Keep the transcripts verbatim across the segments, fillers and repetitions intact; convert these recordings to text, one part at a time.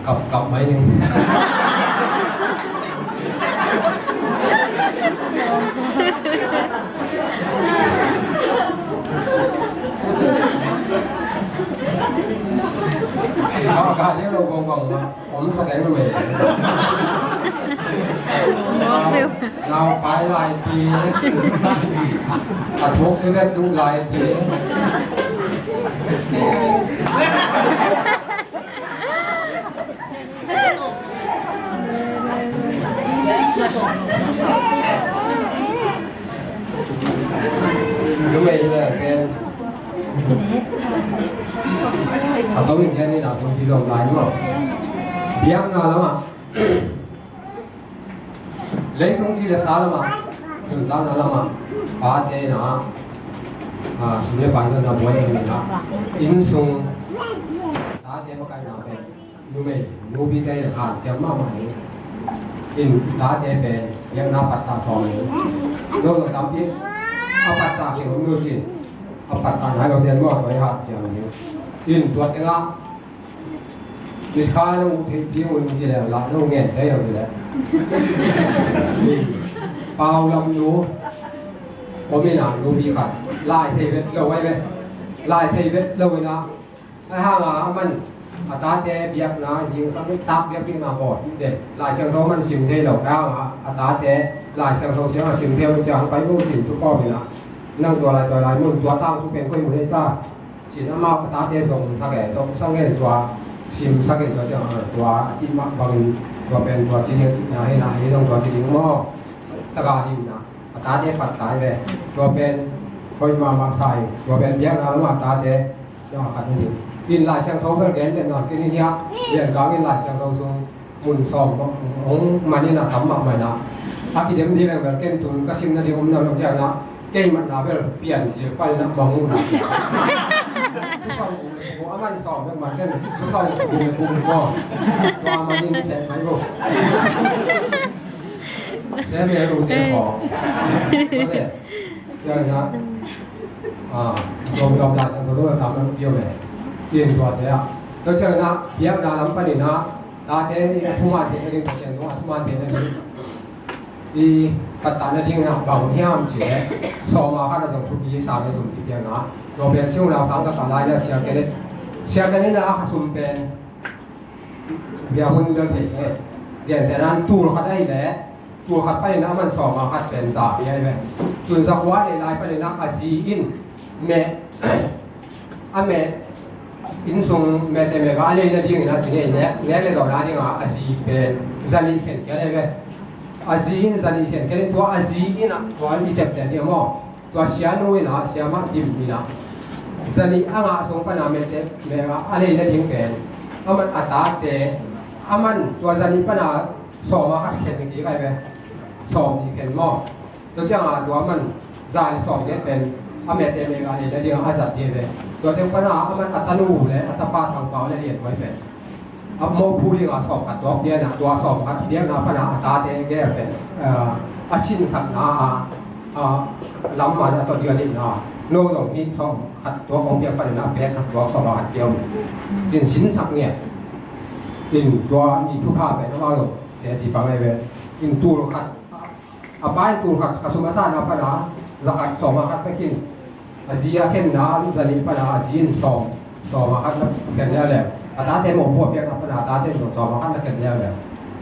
Kap, kap mai ning. Kap, kap, ni lo gong gong ma. Om sa keng lo me. Nau pai lai ti. A thuk ni vet du lai ti. Numei le pen a to in gen in a to di lo lai maw. Biakna lamah, leitung ci le sa lamah, nuntakna lamah, pate na, a, sum le pai zonna buai in na, inn sung, tate makaihna pen numei nupite in hanciam mahmah hi. In tate pen biakna pattah sawm hi. No zong tampi a pattah kei om nu cin, a pattah nai lo ten maw, tua i hanciam hi. In tua tengah mitkha nong uh theih ding un ci leh, lah nong ngen thei lo ci leh, Pau lam nu om in a, nupi khat lai thei vet lo ai ve. Lai thei vet lo in a, Ahi hanga aman a tate biakna zingsang in tak biakpiakna bawl hi den. Lai Siangtho aman sim thei lo. Ahi hanga a tate Lai Siangtho siang a sim thei lo ciang pai uh cin tu kawm in a, nang tua lai tua lai mun tua tangthu pen koi mun ei ta, cin amau a tate zong sak e, zong sak ngen tua sim sak in tua ciang a tua a cih mah bangin tua pen tua ci ding a cihna hi na, hi zong tua ci ding maw? Taka hi na. A tate pattah ve. Tua pen hoih mahmah sa hi. Tua pen biakna lamah a tate Tua khat hi. In Lai Siangtho bel gen den nawn kei ni hiah. Lian Kang in Lai Siangtho sung mun sawm hong man in a tam mahmah in a, a kidem ding leng bel ken tun ka sim nading om nawn lo ciang a, kei matna bel Piancil pan in a mang uh na. Sawm kum le kum, a man sawm bek man ken sawm kum le kum maw. Tua man in seh mai lo. Seh mai lo te ko. Tua ciang in a, a, dawm dawm Lai Siangtho dawm tam lo pio le. Tin tua te a. Tua ciang in a, biakna lam pan in a, tate i a thuman theih nading, Pasian tungah a thuman theih nading i pattah nading in a bang hiam cih leh, sawm a khat a zong thupi sa le zum i piang a. Tua pen Siu Nau Sang ka ka lai in a Sia Kenneth, Sia Kenneth in a a kha sum pen Bia hun bel thei e. Gentehna in tul khat ahih leh, tul khat panin a man sawm a khat pen za hi ahi ve. Tun zakua a neih lai panin a, a zi in meh, a meh, inn sung mehte meh a lei nadingin a ci ngei nek, nek le dawn a ding a, a zi pen za nih khenkhiat ahi ve. A zi in za nih khenkhiat in tua a zi in a tua i ciapteh ding a maw. Tua sianu in a, siamah dim in a, za nih a ngah sung pana mehte, meh a, a lei nading pen, a man a tate, a man tua za nih pana sawm a khat khen ding ai ve. Sawm nih khen maw. Tua ciang a tua man za le sawm khen pen, a mehte meh a lei nading a zat ding ve. Tua teng pana a man a tanu le a tapa Thangpau le Lian Huai pen. A mopu ding a sawm khat tuak pian a, tua sawm khat pian a pana a tate gel pen, a, a sinsakna a, a, lam man a tawh ding a ding a, no zong hi sawm khat tuak hong piak panin a pek khat tuak sawm khat pian. Cin sinsak ngiat. In tua ni thupha pen a ma lo, te ci pang ai ve. In tul khat A pa in tul khat ka sum a sa na pana za khat sawm a khat pekin. A zi a khenna za nih pana a zi in sawm, sawm a khat na khen leuleu. A tate mawhpuak piakna pana a tate in sawm, sawm a khat na khen leuleu.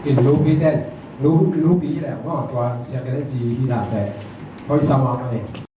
In nupi ten, nu, nupi leh maw tua sia khen zi hi na te. Hoih sa mahmah hi.